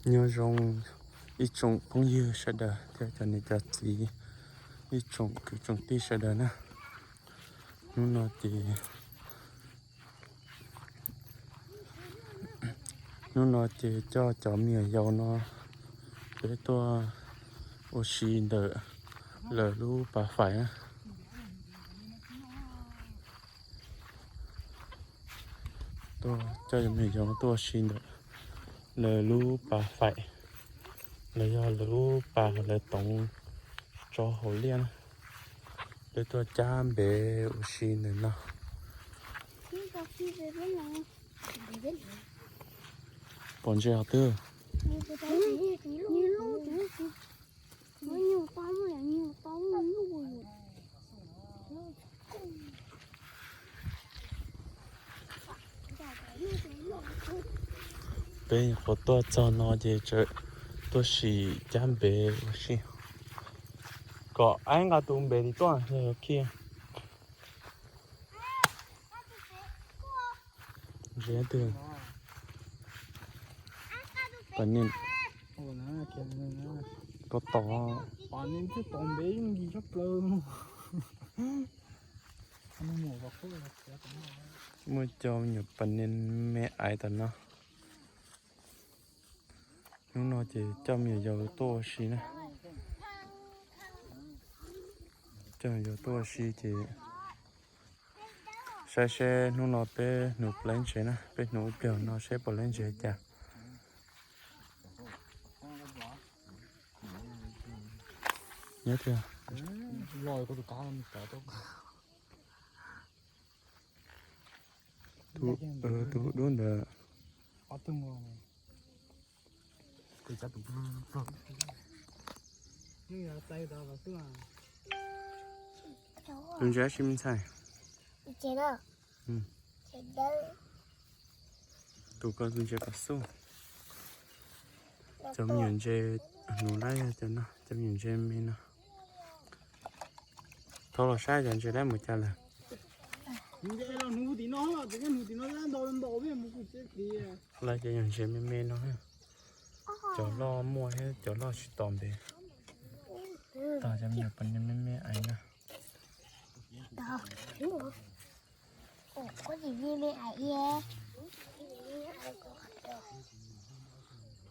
Nyob zoo ib tsoom phooj ywg sawv daws thiab cov niam cov txiv, ib tsoom kwv tsoom tij sawv daws na. Hnub no ces, hnub no ces coj cov me nyuam yaus no peb tuaj ua si ntawm lawv lub pas faim na. Tuaj coj cov me nyuam yaus no tuaj ua si ntawm lawv lub pas faim, los yog lawv lub pas lawv toov tso hauv liaj na. Peb tuaj cab npev ua si ntawm no. Pom ntses qhov twg? Peb nyuam qhuav tuaj txog no ces tseem tuaj sim cab npev ua si, kom aib nqa tus npev tim tuaj yog yuav khi. Ntses twg? Pas nim, koj tom. Muaj cov me nyuam pas nim me aiv tom no. Hnub no ces coj me nyuam yaus tuaj ua si na. Coj me nyuam yaus tuaj ua si ces saib seb hnub no peb hnuv puas laib ntses na, peb hnuv ib pliag no seb puas laib ntses cas. Nyob tiag. Tus, tus dub ntawd. Tus ntses ib si me ntxhais. Tus ko tus ntses pas xub. Cov me nyuam ntses hnuv lawm cov no, cov me nyuam ntses me no. Thov los saib cov ntses lawm mus cas lawm. Lawv cov me nyuam ntses me me no. Cov loj muaj thiab cov loj tsis tom ntev. Tog cov me nyuam pas nim me me aiv na.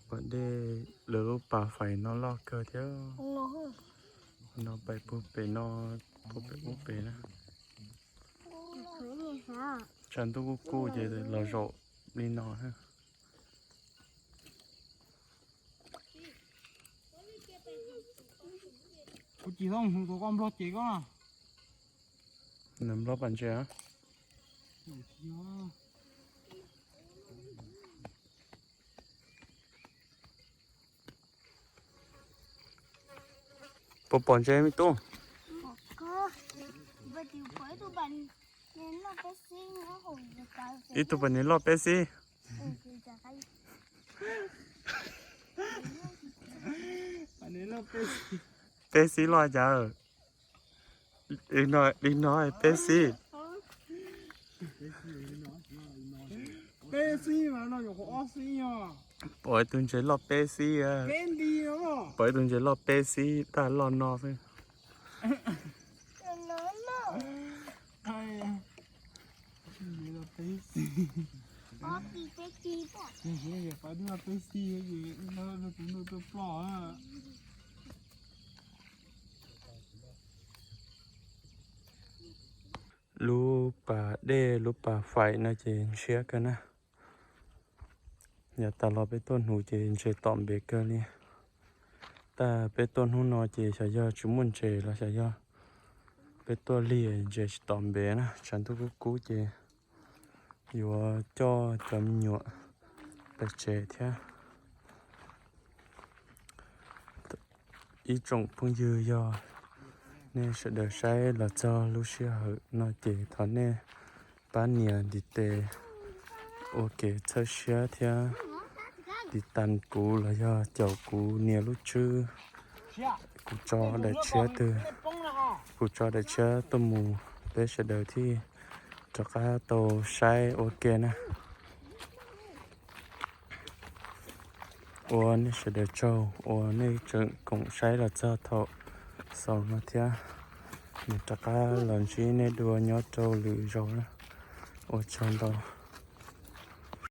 Pas dej lawv lub pas faim no loj kawg thiab. No pais puag pem no, puag pem ub pem na. Tshav ntuj kuj kub ces los zaum li no. Kuv tsis tau mus tus ko nplog ces koj na. Nws nplog pas ntses. Puas pom ntses me tub? Ib tug pas nim loj peb xib. Peb xib loj cas? Li no peb xib. Pom ib tug ntses loj peb xib. Pom ib tug ntses loj peb xib, tag loj no xwb. Lub pas dej lub pas faim no ces ntshiab kawg na. Yav tas los peb tuaj hnuv ces ntses tom npev kawg li. Tab peb tuaj hnub no ces xyov yog tsis muaj ntses los xyov yog peb tuaj lig ntses tsis tom npev na. Tshav ntuj kub kub ces yuav coj cov me nyuam pais tsev thiab. Ib tsoom phooj ywg, yog nej sawv daws saib los txog lub sij hawm no ces thov nej pab nias ntiv tes ua kev txhawb siab thiab tiv tas kuv los yog caum kuv nias lub tswb. Kuv tso daim tshiab twg, kuv tso daim tshiab tuaj mus, peb sawv daws thiaj rov qab tau saib ua ke na. Ua nej sawv daws tsaug uas nej tseem koom saib los txog thaum xaus no thiab. Nws rov qab los ntsib nej dua nyob rau lwm zaus na. Ua tsaug ntau.